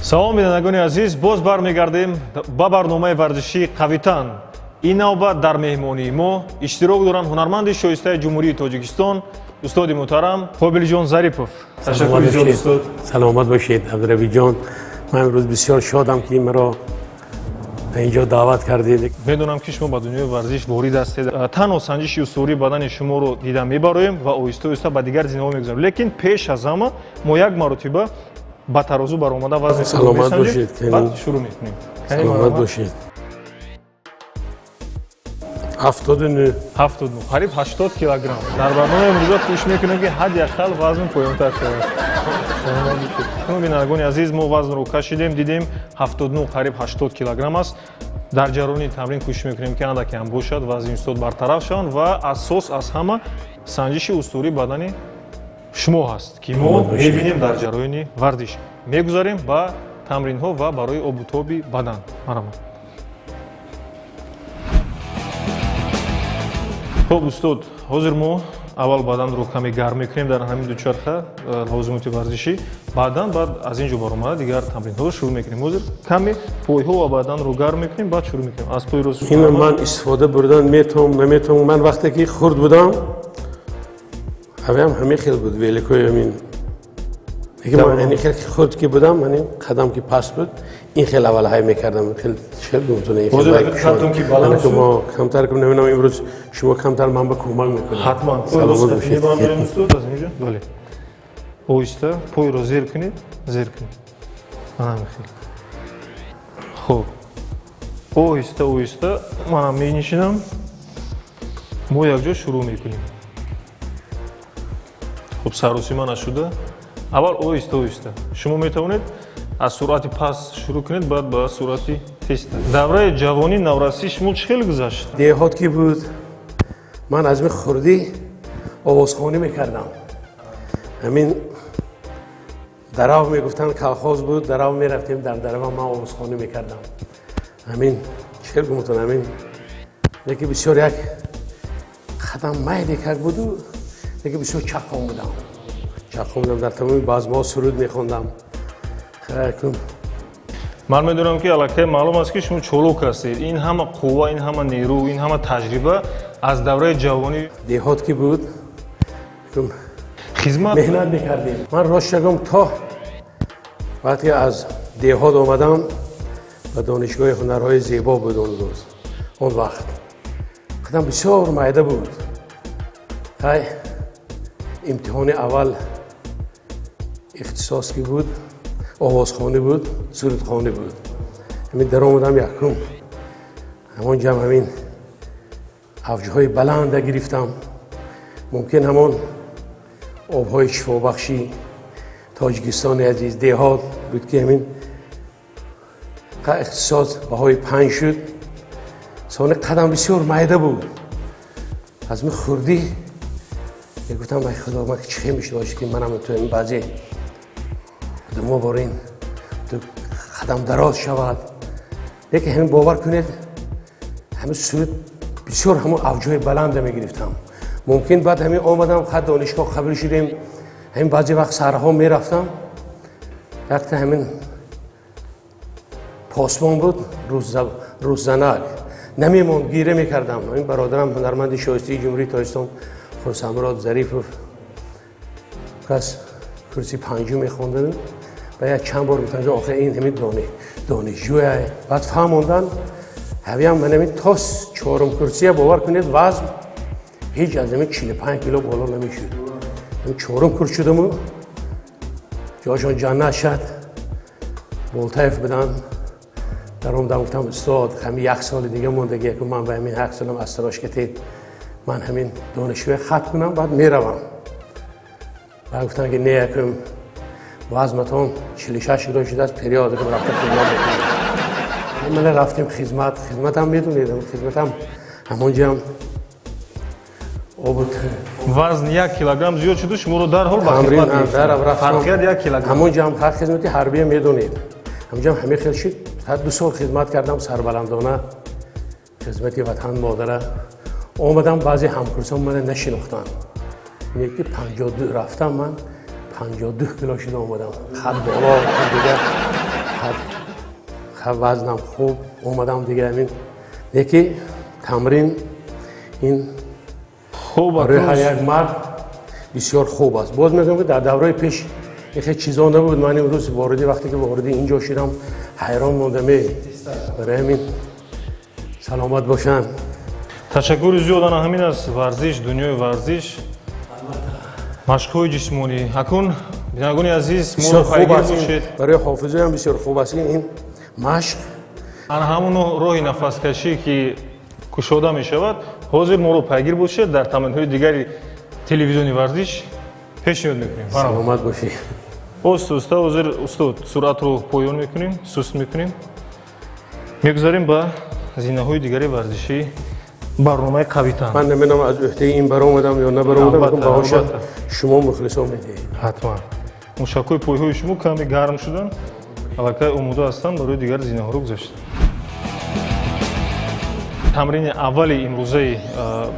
Салом, бинандагони азиз, боз бармегардем ба барномаи варзишии «Қавитан». Ин навбат дар меҳмонии мо иштирок доранд ҳунарманди шоистаи Ҷумҳурии Тоҷикистон, устоди муҳтарам Қобилҷон Зарипов. Ташаккури зиёд, устод. Саломат бошед, Абдурабиҷон. Ман имрӯз бисёр шодам, ки маро ба инҷо даъват кардед. Медонам, ки шумо ба дунёи варзиш ворид ҳастед. Танҳо санҷиши устувории бадани шуморо дида мебароем ва оҳиста оҳиста ба дигар зинаҳо мегузарем. Лекин пеш аз ҳама мо як маротиба ба тарозу баромада вазни худро месанҷем, баъд шурӯъ мекунем. Саломат бошед. 79. 79, қариб 80 килограмм. Дар барномаи имрӯза кӯшиш мекунем, ки ҳадди ақал вазн поёнтар шавад. Бинандагони азиз, мо вазнро кашидем, дидем, 79, қариб 80 килограмм аст. Дар ҷараёни тамрин кӯшиш мекунем, ки андаке ҳам бошад, вазни устод бартараф шаванд ва асос аз ҳама санҷиши устувории бадани шумо ҳаст, ки мо мебинем дар ҷараёни варзиш. Мегузарем ба тамринҳо ва барои обутоби бадан. Марҳамат. Хуб, устод, ҳозир мо аввал баданро каме гарм мекунем дар ҳамин дучарха лавозимоти варзишӣ, баъдан баъд аз ин ҷо баромада дигар тамринҳоро шурӯъ мекунем. Ҳозир каме пойҳо ва баданро гарм мекунем, баъд шурӯъ мекунем. Аз пои рост. Инро ман истифода бурдан метавонам, наметавонам. Ман вақте ки хурд будам, ҳаваям ҳамин хел буд, великои ҳамин. Лекин ман ин хел хурд ки будам, ман ин қадам ки паст буд, ин хел аввал ҳай мекардам, хел шел гумтона ин хел. Ки баланд шуд. Мо камтар кунем, намедонам, имрӯз шумо камтар ман ба кӯмак мекунед. Ҳатман. Саломат бошед. Устод, аз инҷо. Бале. Оҳиста пойро зер кунед, зер кунед. Мана ҳамин хел. Хуб. Оҳиста, оҳиста манам менишинам. Мо якҷо шурӯъ мекунем. Хуб, саросима нашуда. Аввал оҳиста, оҳиста. Шумо метавонед аз суръати паст шурӯъ кунед, баъд ба суръати тезтар. Давраи ҷавонӣ, наврасии шумо чӣ хел гузашт? Деҳот ки буд, ман аз ми хурдӣ овозхонӣ мекардам. Ҳамин дарав мегуфтанд, колхоз буд, дарав мерафтем, дар дарава ман овозхонӣ мекардам. Ҳамин чӣ хел гумтон, ҳамин лекин бисёр як қадам майде как буду, лекин бисёр чаққон будам. Чаққон будам, дар тамоми базмҳо суруд мехондам. Ман медонам, ки аллакай маълум аст, ки шумо чолок ҳастед. Ин ҳама қувва, ин ҳама нерӯ, ин ҳама таҷриба аз давраи ҷавонӣ. Деҳот ки буд, хизмат меҳнат мекардем. Ман рост шагам, то вақте аз деҳот омадам ба донишгоҳи ҳунарҳои зебо буд он рӯз, он вақт қадам бисёр майда буд. Хай, имтиҳони аввал ихтисос ки буд, овозхонӣ буд, сурудхонӣ буд. Ҳамин даромадам якум, ҳамон ҷам ҳамин авҷҳои баланда гирифтам. Мумкин ҳамон обҳои шифобахши Тоҷикистони азиз, деҳот буд, ки ҳамин ихтисос баҳои 5 шуд. Сони қадам бисёр майда буд. Аз ми хурдӣ мегуфтам, ай худо, ман чӣ хел мешудошт, ки манам то баъзе одамо борин ту қадам дароз шавад. Лекин ҳамин, бовар кунед, ҳамин суруд бисёр ҳамон авҷҳои баланда мегирифтам. Мумкин баъд ҳамин омадам, хат донишгоҳ қабул шудем, ҳамин баъзе вақт сарҳо мерафтам, якта ҳамин посбон буд, рӯззанак, намемонд, гира мекардам. Ҳамин бародарам, ҳунарманди шоистаи Ҷумҳурии Тоҷикистон Хурсамурод Зарипов, кас курси панҷум мехондам, ва як чанд бор гуфтам, ки охир ин ҳамин донишҷӯя. Баъд фаҳмондан, ҳавиям ман ҳамин то чорум курсия, бовар кунед, вазн ҳеҷ аз ҳамин 45 кило боло намешуд. Чорум курс шудаму ҷошон ҷаннат шад, Болтаев буданд. Даромадам, гуфтам, устод, ҳамин як соли дига мондагӣ, ман ба ҳамин як солам астрошкатед, ман ҳамин донишгоҳ хат кунам, баъд меравам. Баъд гуфтанд, ки не, якум вазнатон 46 кило шудааст, период рафта хизмат мекунем. Ман рафтем хизмат, хизматам медонедам, хизматам ҳамонҷам обут. Вазн 1 килограмм зиёд шуду, шуморо дарҳол ба хизмат фарқият 1 килограмм. Ҳамонҷам ҳар хизмати ҳарбия медонед, ҳамонҷам ҳамин хел шуд. 2 сол хизмат кардам сарбаландона, хизмати ватан модара. Омадам, баъзе ҳамкурсон мана нашинохтанд. Ки 52 рафтам, ман 52 кило шуда омадам. Хат боло, дига Қад вазнам хуб омадам дига ҳамин. Леки тамрин ин хуб барои ҳар як мард бисёр хуб аст. Боз мегӯям ки дар давраи пеш хеле чизо набуд. Ман имрӯз вориди вақте ки вориди инҷо шудам ҳайрон мондам. Барои ҳамин саломат бошанд. Ташаккури зиёд. Ана ҳамин аст варзиш, дунёи варзиш, машқҳои ҷисмонӣ. Акун бинандагони азиз, моро пайгир бошед. Барои ҳофизаам бисёр хуб аст ин машқ. Ана ҳамон роҳи нафаскашӣ ки кушода мешавад. Ҳозир моро пайгир бошед, дар тамринҳои дигари телевизиони варзиш пешниҳод мекунем. Саломат бошед. Оҳиста оҳиста ҳозир устод суръатро поён мекунем, суст мекунем, мегузарем ба зинаҳои дигари варзишӣ барномаи қавитан. Ман намедонам аз ӯҳдаи ин баромадам ё набаромадам, баҳоша шумо мухлисон медиҳед. Ҳатман. Мушакҳои пойҳои шумо каме гарм шуданд, аллакай омода ҳастанд барои дигар зинаҳоро гузаштан. Тамрини аввали имрӯзаи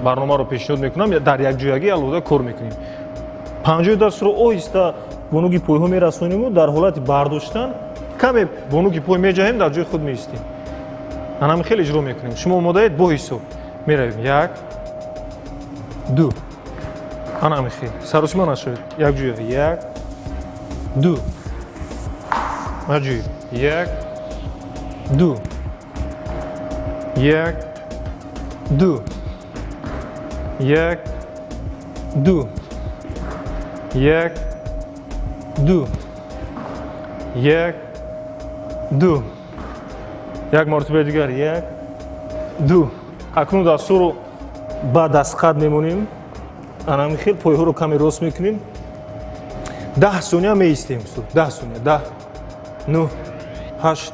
барномаро пешниҳод мекунам. Дар якҷоягӣ алоҳида кор мекунем. Панҷои дастро оҳиста бо нуги пойҳо мерасониму дар ҳолати бардоштан каме бо нуги пой меҷаҳем, дар ҷои худ меистем. Анами хеле иҷро мекунем. Шумо омодаед? Бо ҳисоб меравем. 1, 2. Анами хел саросима нашавед. Якҷоя. 1, 2. Аҷоиб. 1, 2. 1, 2. 1, 2. 1, 2. 1, 2. Як мартабаи дигар. 1, 2. Акнун дастурро ба дастқад мемонем. Анами хел пойҳоро каме рост мекунем. 10 сония меистем. 10 сония. 10, 9, 8,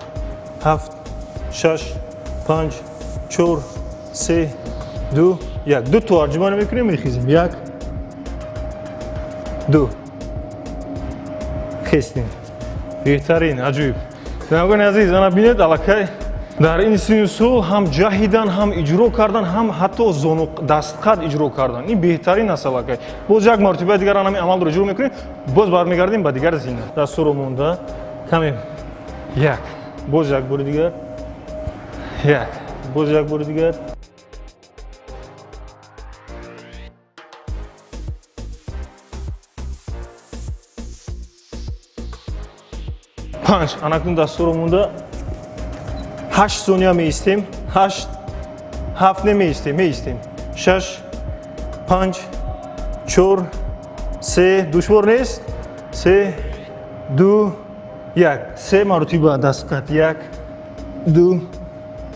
7, 6, 5, 4, 3, 2, 1. Ду тарҷума мекунем, мехезем. 1, 2. Хестем. Беҳтарин, аҷоиб. Бинандагони азиз, ана бинед, аллакай дар ин синну сол ҳам ҷаҳидан, ҳам иҷро кардан, ҳам ҳатто зону дастқад иҷро кардан. Ин беҳтарин аст аллакай. Боз як мартибаи дигар ана ҳамин амалро иҷро мекунем, боз бармегардем ба дигар зина. Дастурро монда каме. 1. Боз як бори дигар. 1. Боз як бори дигар. 5. Анакун дастурро монда 8 сония меистем. 8, 7 немеистем, меистем. 6, 5, 4, 3. Душвор нест? 3, 2, 1. 3 маротиба дастқад. 1, 2,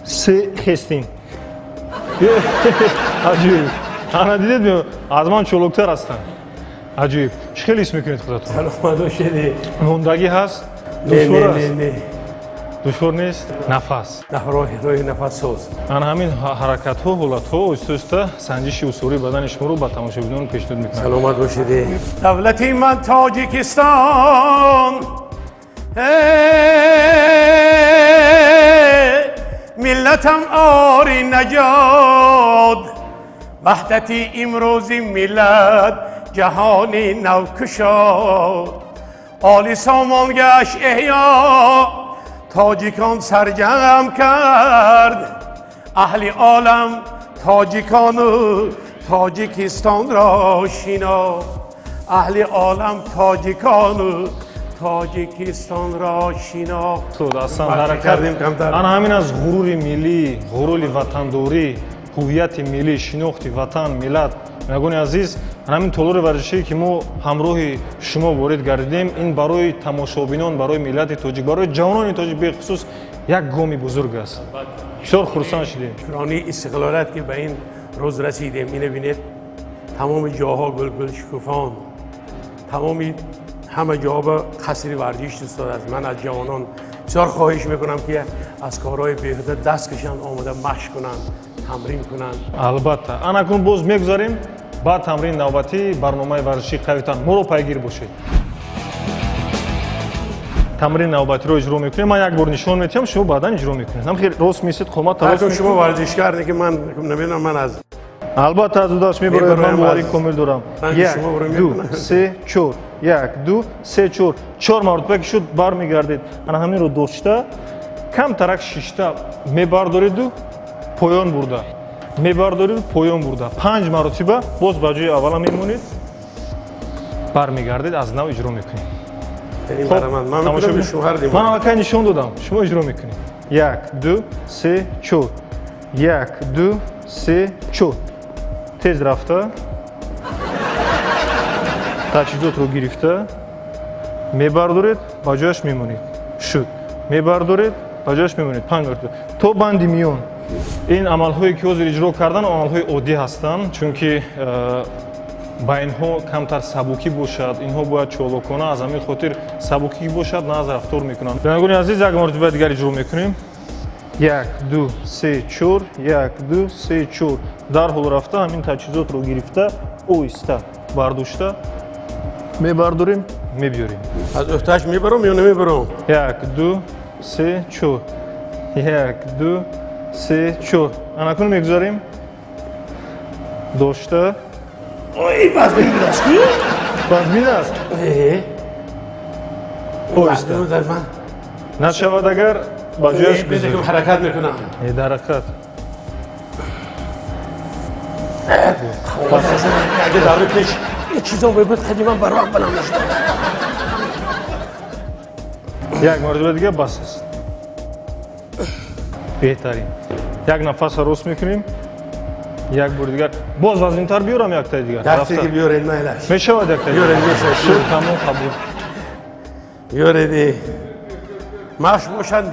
3. Хестем. Аҷоиб. Ана дидед, аз ман чолоктар ҳастанд. Аҷоиб. Чӣ хеле ҳис мекунед худатон? Саломат бошед. Мондагӣ ҳаст? Душвор аст? Душвор нест? Нафас. Роҳи нафассоз. Ана ҳамин ҳаракатҳо, ҳолатҳо оҳиста оҳиста санҷиши усулии бадани шуморо ба тамошобинон пешниҳод мекунанд. Саломат бошед. Давлати ман Тоҷикистон, миллатам ори наҷот, ваҳдати имрӯзи миллат ҷаҳони нав кушод, оли сомон гашт эҳё, тоҷикон сарҷамъ кард, аҳли олам тоҷикону тоҷикистонро шинохт, аҳли олам тоҷикону тоҷикистонро шинохт. Асан ҳаракат ана ҳамин аз ғурури миллӣ, ғурури ватандорӣ, ҳувияти миллӣ, шинохти ватан, миллат. Бинандагони азиз, ҳамин толори варзишие ки мо ҳамроҳи шумо ворид гардидем, ин барои тамошобинон, барои миллати тоҷик, барои ҷавонони тоҷик бехусус як гоми бузург аст. Бисёр хурсанд шудем. Шукрони истиқлолият ки ба ин рӯз расидем. Ино бинед, тамоми ҷоҳо гулгул шукуфон, тамоми ҳама ҷоҳо ба қасри варзиш устод аст. Ман аз ҷавонон бисёр хоҳиш мекунам ки аз корҳои беҳуда даст кашанд, омода машқ кунанд, тамрин кунанд. Албатта. Анакун боз мегузарем ба тамрини навбатии барномаи варзишии қавитан. Моро пайгир бошед. Тамрини навбатиро иҷро мекунем. Ман як бор нишон медиҳам, шумо баъдан иҷро мекунед. Ҳам хел рост меистед, қомат рост мекунед. Шумо варзишкар, ки ман намедонам, ман аз албатта аз удаш мебароям. Ман боварӣ комил дорам. 1, 2, 3, 4. 1 2 3 4. 4 маротиба ки шуд бармегардед. Ана ҳаминро дошта камтарак шишта мебардореду поён бурда. Мебардореду поён бурда. 5 маротиба боз ба ҷои аввала мемонед. Бармегардед, аз нав иҷро мекунед. Ман аллакай нишон додам, шумо иҷро мекунед. 1 2 3 4. 1 2 3 4. Тез рафта таҷҳизотро гирифта мебардоред, ба ҷояш мемонед. Шуд. Мебардоред, ба ҷояш мемонед. 5 маротиба то банди миён. Ин амалҳое ки ҳозир иҷро кардан амалҳои оддӣ ҳастанд, чунки ба инҳо камтар сабукӣ бошад, инҳо бояд чолокона, аз ҳамин хотир сабукӣ бошад, наз рафтор мекунанд. Бинандагони азиз, як маротиба дигар иҷро мекунем. 1 2 3 4 1 2 3 4. Дарҳол рафта ҳамин таҷҳизотро гирифта, оҳиста бардошта мебардорем, мебиёрем. Аз ӯҳтааш мебарам ё намебарам? 1 2 3 4. 1 2 3 4. Анакун мегузарем. Дошта. Ой, вазмин аст ки? Вазмин аст? Оҳиста. Нашавад агар ба ҷояш бизагим, ҳаракат мекунам. Дар ҳаракат. Агар даври пеш чизон буд, қадиман барвақт баланд нашуда. Як маротиба дигар бас аст. Беҳтарин. Як нафасро рост мекунем. Як бори дигар. Боз вазнинтар биёрам яктаи дигар. Яктаи биёред, майлаш. Мешавад яктаи дигар? Биёред, мешавад. Шуд, тамом, қабул. Биёред. Маш бошад,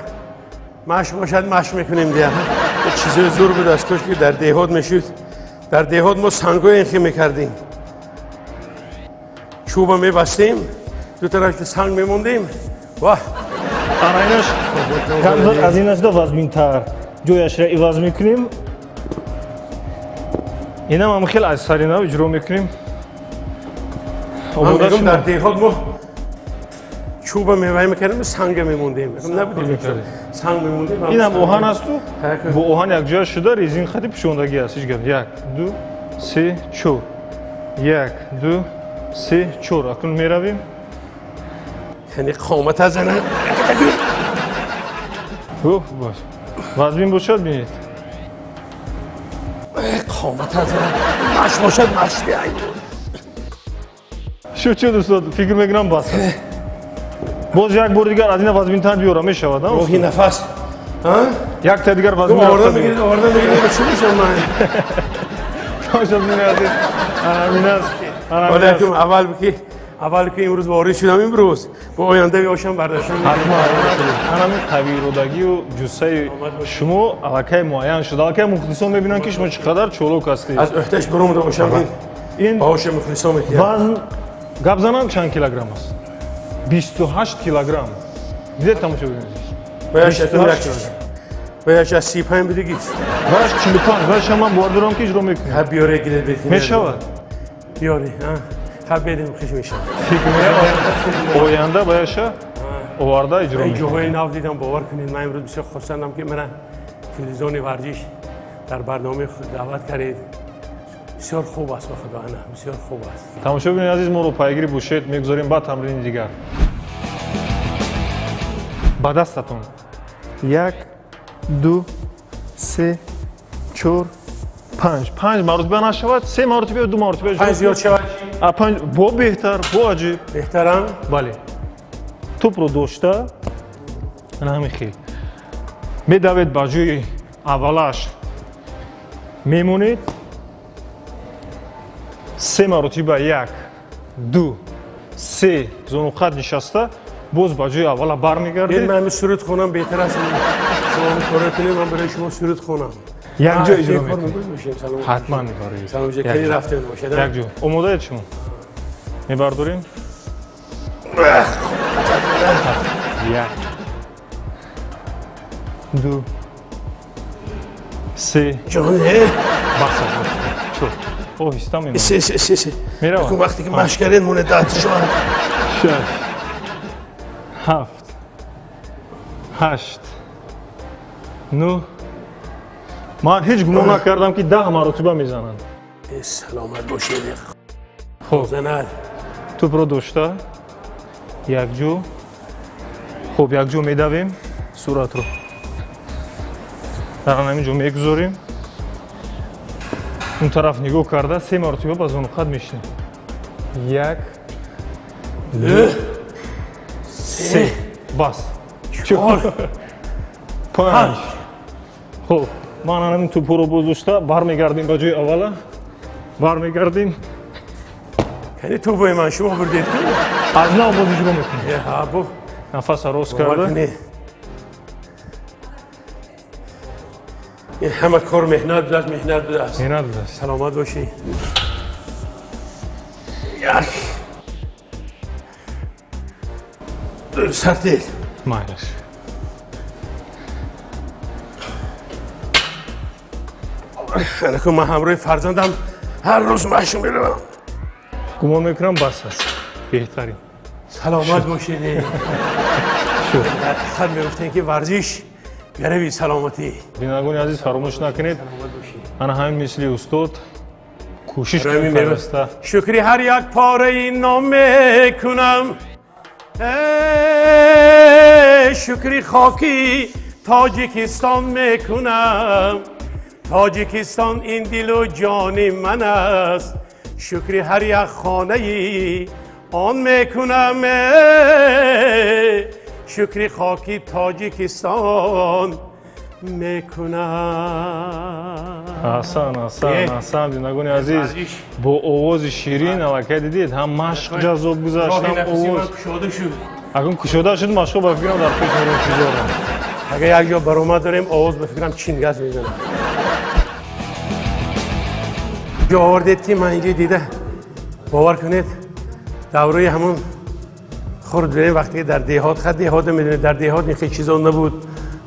маш бошад, маш мекунем дия. Чизои зур буд аз кош ки дар деҳот мешуд. Дар деҳот мо сангҳои инхи мекардем. Чӯба мебастем, ду тараф санг мемондем. Ваҳ! Ана инаш аз инашда вазминтар. Ҷояшро иваз мекунем. Инам ҳам хеле аз сари нав иҷро мекунем. Ман мегӯям дар деҳот мо чӯба мевай мекардем, санга мемондем. Набудем, санг мемондем. Инам оҳан асту бо оҳан якҷоя шуда резин хати пӯшондагӣ аст. Ҳеҷ гап. 1 2 3 4. 1 2 3 4. Акнун меравем. Яъне қомат аз зана. Уф, бош. Вазмин бошад бинед. Қомат аз зана. Маш бошад, маш биай. Шуд, шуд, устод, фикр мекунам бас аст. Боз як бори дигар аз ина вазминтар биёрам, мешавад, а? Роҳи нафас. Як та дигар вазмин. Оварда мегиред, оварда мегиред, чӣ мешавам ман? Тамошобинони азиз, ҳамин аст. Алайкум, аввал ки имрӯз ворид шудам, имрӯз бо ояндаи ошам бардоштам. Ҳатман. Ҳамин қавииродагию ҷуссаи шумо аллакай муайян шуд. Аллакай мухлисон мебинанд ки шумо чӣ қадар чолок ҳастед. Аз ӯҳдаш баромада бошам, ин баҳоша мухлисон мекунад. Вазн гап занам чанд килограмм аст? 28 килограмм. Дидед тамошобинони азиз? Бояд аз 35 бидигид. Бояд 45, бояд шама ман бовар дорам ки иҷро мекунед. Ҳа, биёре гиред бетин. Мешавад? Биёре, ҳа бедем, хиш мешавад. Фикр мекунам оянда бояша оварда иҷро мекунед. Ҷоҳои нав дидам, бовар кунед, ман имрӯз бисёр хурсандам ки мана телевизиони варзиш дар барномаи худ даъват кардед. Бисёр хуб аст, ба худо, ана бисёр хуб аст. Тамошобинони азиз, моро пайгирӣ бошед, мегузорем ба тамрини дигар. Ба дастатон 1 2 3 4 5. 5 маротиба нашавад, 3 маротиба ё 2 маротиба. 5 зиёд шавад. 5 бо беҳтар, бо аҷиб. Беҳтарам? Бале. Тӯпро дошта, ана ҳамин хел. Медавед ба ҷои аввалаш, мемонед. 3 маротиба 1 2 3 зонуқат нишаста, боз ба ҷои аввала бармегардед. Ман ҳамин суруд хонам беҳтар аст. Шумо кор кунед, ман барои шумо суруд хонам. Якҷо иҷро мекунем. Ҳатман мебарем. Салом ҷо, кани рафтем бошад. Якҷо. Омодаед шумо? Мебардорем? 1 2 3 ҷон, бас аст. 4. Оҳиста мемонем. Се. Меравад. Вақте ки машқ кардед, монед даҳ шавад. 6 7 8 9. Ман ҳеҷ гумон накардам ки 10 маротиба мезананд. Саломат бошед. Хуб. Занад. Тӯпро дошта якҷо, хуб, якҷо медавем, суратро дар ҳамин ҷо мегузорем, он тараф нигоҳ карда се маротиба ба зонуқад мешинем. 1, 2, 3, бас, 4, 5. Хуб, ман ҳамин тӯпҳоро боз дошта бармегардем ба ҷои аввала, бармегардем. Яъне тӯпҳои ман шумо бурдед? Аз нав боз иҷро мекунем. Нафаса рост карда. Ин ҳама кор меҳнат будааст, меҳнат будааст. Меҳнат будааст. Саломат бошӣ. 1, 2, сартел. Майлаш. Ман ҳамроҳи фарзандам ҳар рӯз машқ меравам. Гумон мекунам бас аст. Беҳтарин. Саломат бошед. Дар ҳақиқат мегуфтем ки варзиш гарави саломатӣ. Бинандагони азиз, фаромӯш накунед, ана ҳамин мисли устод кӯшиш кунед. Шукри ҳар як пораи ном мекунам, шукри хоки Тоҷикистон мекунам. Тоҷикистон ин дилу ҷони ман аст, шукри ҳар як хонаи он мекунам, шукри хоки Тоҷикистон мекунам. Аҳсан, аҳсан, аҳсан. Бинандагони азиз, бо овози ширин аллакай дидед, ҳам машқ ҷаззоб гузашт, ҳам овоз кушода шуд. Акун кушода шуд, машқҳо ба фикрам дар пеш моро интизоранд. Агар як ҷо баромад дорем, овоз ба фикрам чингаз мезанад. Ҷо овардед ки ман инҷо дида, бовар кунед, давраи ҳамон хурд будем, вақте ки дар деҳот, хат деҳот медонед, дар деҳот ин хел чизо набуд.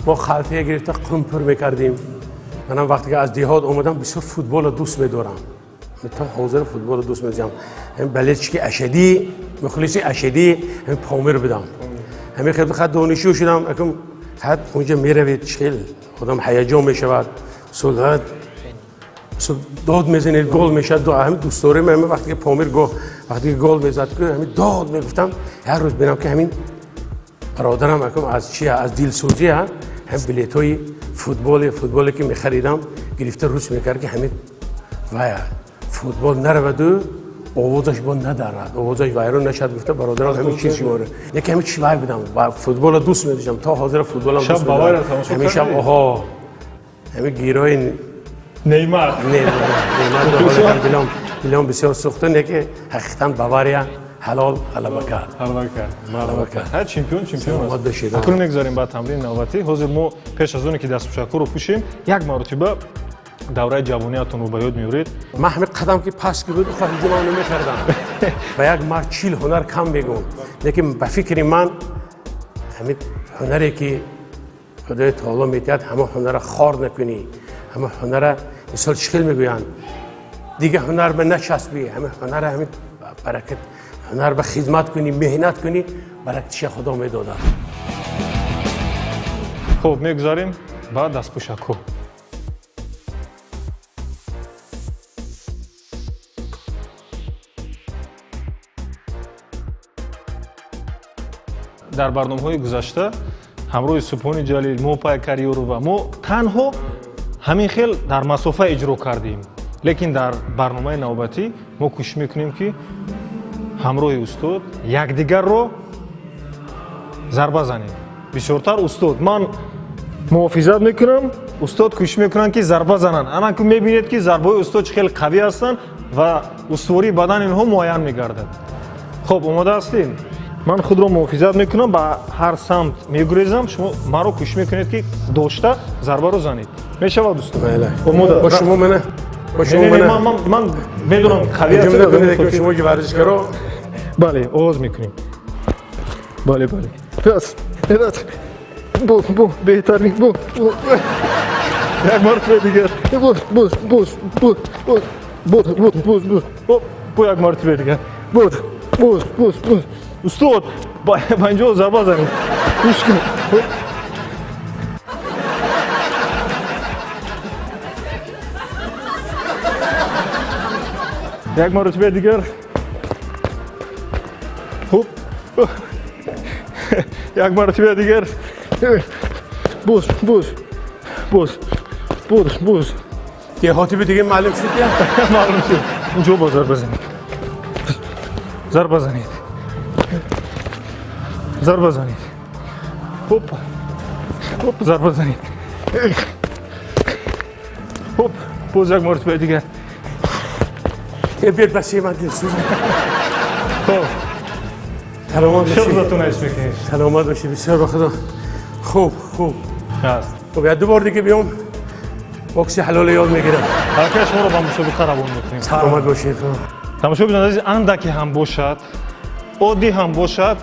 Мо халтая гирифта қум пур мекардем. Манам вақте ки аз деҳот омадам, бисёр футболро дӯст медорам. То ҳозир футболро дӯст медорам. Ҳамин болельщики ашадӣ, мухлиси ашадӣ ҳамин Помир будам. Ҳамин хел хат донишҷӯ шудам, акум хат онҷа меравед, хел одам ҳаяҷон мешавад, сулҳат дод мезанед, гол мешавад. Ҳамин дӯстдорем, ҳамин вақте ки Помир вақте ки гол мезад, ҳамин дод мегуфтам. Ҳар рӯз бинам ки ҳамин бародарам акум аз чи, аз дилсӯзӣ, ҳам билетҳои футболе ки мехаридам гирифта рӯс мекард, ки ҳамин вая футбол нараваду овозаш бо надарад, овозаш вайрон нашад, гуфта бародарам ҳамин чиз шуморо. Яке ҳамин чи вай будам, футболро дӯст медоштам, то ҳозира футболам дӯст медорам. Ҳамин шаб оҳо, ҳамин гирои Неймар. Неймар дилам бисёр сӯхта, неки ҳақиқатан Бавария ҳалол ғалаба кард. Ғалаба кард. Ғалаба кард. Ҳар чемпион чемпион аст. Акнун мегузарем ба тамрини навбатӣ. Ҳозир мо пеш аз оне ки дастпӯшакҳоро пӯшем, як маротиба давраи ҷавониятонро ба ёд меоред. Ман ҳамин қадам ки паст ки буд, ҳуҷумам намекардам. Ба як мард 40 ҳунар кам мегӯм. Лекин ба фикри ман ҳамин ҳунаре ки Худои таоло медиҳад, ҳамон ҳунарро хор накунӣ, ҳамон ҳунарро мисол чӣ хел мегӯянд, дигар ҳунар ба начаспӣ, ҳамин ҳунарро ҳамин баракат, ҳунар ба хизмат кунӣ, меҳнат кунӣ, баракатиша Худо медодад. Хуб, мегузарем ба дастпӯшакҳо. Дар барномаҳои гузашта ҳамроҳи Субҳони Ҷалил, Мопай Карёрова мо танҳо ҳамин хел дар масофа иҷро кардем, лекин дар барномаи навбатӣ мо кӯшиш мекунем ки ҳамроҳи устод якдигарро зарба занем. Бисёртар устод, ман муҳофизат мекунам, устод кӯшиш мекунанд ки зарба зананд. Ана ку мебинед ки зарбаҳои устод чӣ хел қавӣ ҳастанд ва устувории бадани инҳо муайян мегардад. Хуб, омода ҳастем? Ман худро муҳофизат мекунам, ба ҳар самт мегурезам, шумо маро кӯшиш мекунед ки дошта зарбаро занед. Мешавад дӯстон? Омода. Бо шумо мана, бо шумо мана. Ман медонам қавӣ ҳастед. Шумо ки варзишгаро. Бале, оғоз мекунем. Бале, бале. Пас, бу, бу, беҳтарин, бу, бу. Як маротиба дигар. Бу, бу, бу, бу, бу, бу, бу, бу, бу. Бу як маротиба дигар. Бу, бу, бу, бу. Устод, ба инҷо зарба занед. Кӯшиш кунед. Як маротиба дигар. Як маротиба дигар. Боз, боз, боз, боз, боз. Деҳотӣ би дига маълум шуд. Маълум шуд. Инҷо боз зарба занед. Зарба занед. Зарба занед. Хоп. Хоп, зарба занед. Хоп, боз як маротиба дигар. Биёд баси ман дилсӯзам. Хоб. Саломат бошед. Шуғлатон ҳис мекунед? Саломат бошед, бисёр ба худо. Хуб, хуб. Аст. Хуб, як ду бор дига биём. Бокси ҳалолро ёд мегирам. Ҳаракаи шуморо ба мусобиқа равон мекунем. Саломат бошед. Тамошобинони азиз, андаке ҳам бошад, оддӣ ҳам бошад,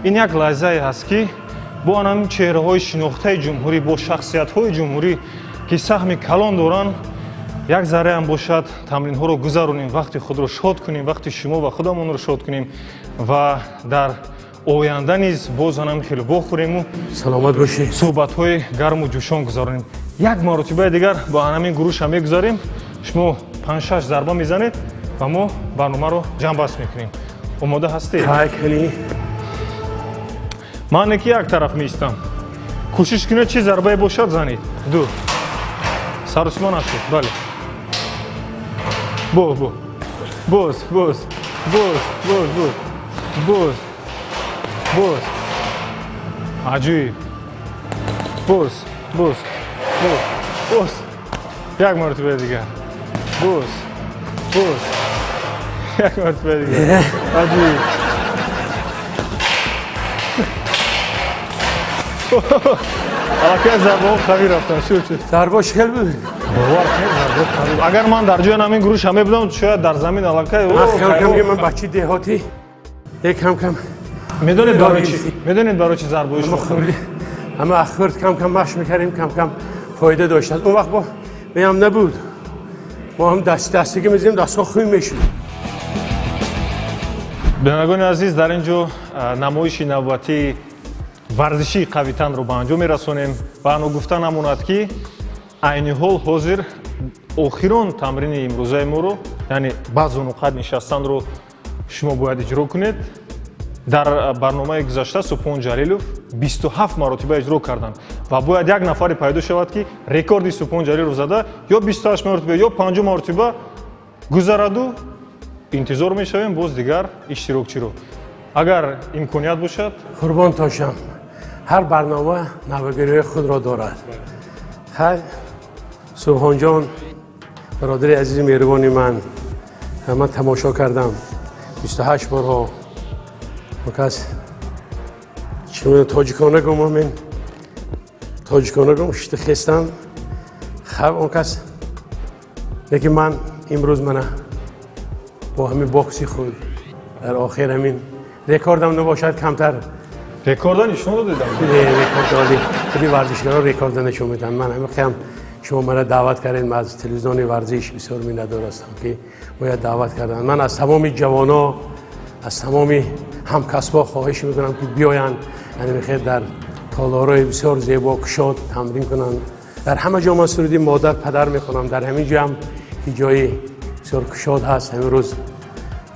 ин як лаҳзае ҳаст, ки бо анам чеҳраҳои шинохтаи ҷумҳурӣ, бо шахсиятҳои ҷумҳурӣ, ки саҳми калон доранд, як зарра ҳам бошад, тамринҳоро гузаронем, вақти худро шод кунем, вақти шумо ва худамонро шод кунем ва дар оянда низ боз анам хеле вохӯрему саломат бошед, суҳбатҳои гарму ҷӯшон гузаронем. Як маротибаи дигар бо анамин гурӯша мегузарем, шумо 5-6 зарба мезанед ва мо барномаро ҷамъбаст мекунем. Омода ҳастед? Ман ки як тараф меистам. Кӯшиш кунед, чӣ зарбае бошад, занед. Ду. Сарусима нашуд. Бале. Боз, боз. Боз, боз. Боз, боз, боз. Боз. Боз. Аҷоиб. Боз, боз, боз, боз. Як маротиба дигар. Боз, боз. Як маротиба дигар. Аҷоиб. Аллакай зарбаҳо қавӣ рафтанд. Шуд, шуд. Зарбаҳо чӣ хел буд? Бовар кунед, зарбаҳо қавӣ. Агар ман дар ҷои ҳамин гурӯша мебудам, шояд дар замин аллакай. Ман хиёл кардам, ки ман бачаи деҳотӣ, як кам кам. Медонед барои чӣ? Медонед барои чӣ зарбаҳои шумо? Ҳама ахборт кам кам машқ мекардем, кам кам фоида дошт. Он вақт бо меам набуд. Мо ҳам даст дастагӣ мезадем, дастҳо хун мешуд. Бинандагони азиз, дар ин ҷо намоиши навбатии варзишии қавитанро ба анҷом мерасонем ва ногуфта намонад, ки айни ҳол ҳозир охирон тамрини имрӯзаи моро, яъне баъзу нуқат нишастанро шумо бояд иҷро кунед. Дар барномаи гузашта Субҳон Ҷалилов 27 маротиба иҷро карданд ва бояд як нафаре пайдо шавад, ки рекорди Субҳон Ҷалилов зада ё 28 маротиба ё 50 маротиба гузараду. Интизор мешавем боз дигар иштирокчиро. Агар имконият бошад. Қурбон тошам, ҳар барнома навогариҳои худро дорад. Хай, Субҳонҷон, бародари азизи меҳрубони ман, ман тамошо кардам 28 борҳо. Кас чӣ тоҷикона гум, ман тоҷикона гум шишта хестам. Хай, он кас лекин ман имрӯз мана бо ҳамин бокси худ дар охир ҳамин рекордам набошад камтар. Рекорда нишон додедам? Не, рекорд оли. Худи варзишгарон рекорда нишон медиҳанд. Ман ҳамин қиям шумо мара даъват кардед, ман аз телевизиони варзиш бисёр миннатдор ҳастам, ки бояд даъват карданд. Ман аз тамоми ҷавоно, аз тамоми ҳамкасбо хоҳиш мекунам, ки биёянд, яъне мехоҳед дар толорҳои бисёр зебо кушод тамрин кунанд. Дар ҳама ҷо ман суруди модар падар мехонам, дар ҳамин ҷо ҳам ки ҷои бисёр кушод ҳаст. Ҳамин рӯз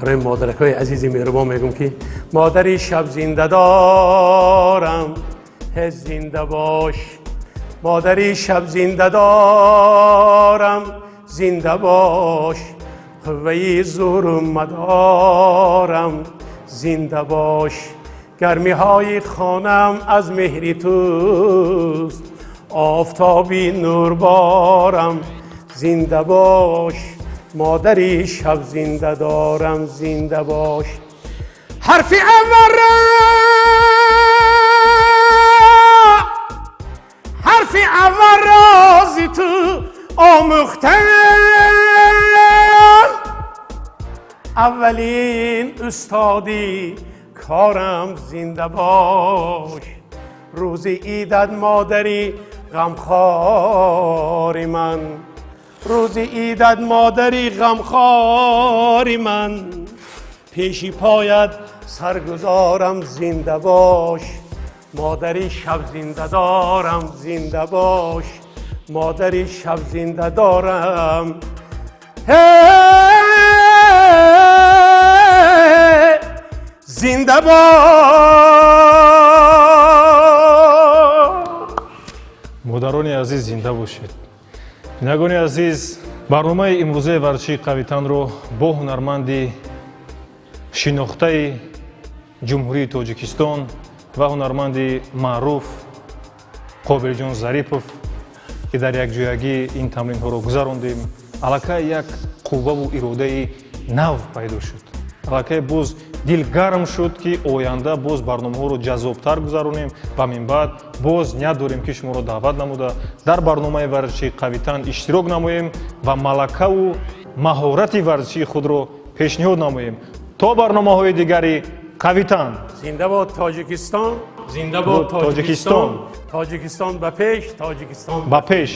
барои модаракҳои азизи меҳрубон мегӯм, ки модари шаб зинда дорам, ҳез зинда бош. Модари шаб зинда дорам, зинда бош. Қувваи зӯру мадорам, зинда бош. Гармиҳои хонам аз меҳри туст, офтоби нурборам, зинда бош. Модари шаб зинда дорам, зинда бош. Ҳарфи аввал, ҳарфи аввал рози ту омӯхтам, аввалин устоди корам, зинда бош. Рӯзи идат модари ғамхори ман, рӯзи идат модари ғамхори ман, пеши поят саргузорам, зинда бош. Модари шаб зинда дорам, зинда бош. Модари шаб зинда дорам, зинда бош. Бародарони азиз, зинда бошед. Бинандагони азиз, барномаи имрӯзаи варзишии қавитанро бо ҳунарманди шинохтаи Ҷумҳурии Тоҷикистон ва ҳунарманди маъруф Қобилҷон Зарипов, ки дар якҷоягӣ ин тамринҳоро гузарондем, аллакай як қувваву иродаи нав пайдо шуд, аллакай боз дил гарм шуд, ки оянда боз барномаҳоро ҷаззобтар гузаронем ва минбаъд боз ният дорем, ки шуморо даъват намуда, дар барномаи варзишии қавитан иштирок намоем ва малакаву маҳорати варзишии худро пешниҳод намоем. То барномаҳои дигари қавитан. Зинда бод Тоҷикистон, зинда бод Тоҷикистон, Тоҷикистон ба пеш, Тоҷикистон ба пеш.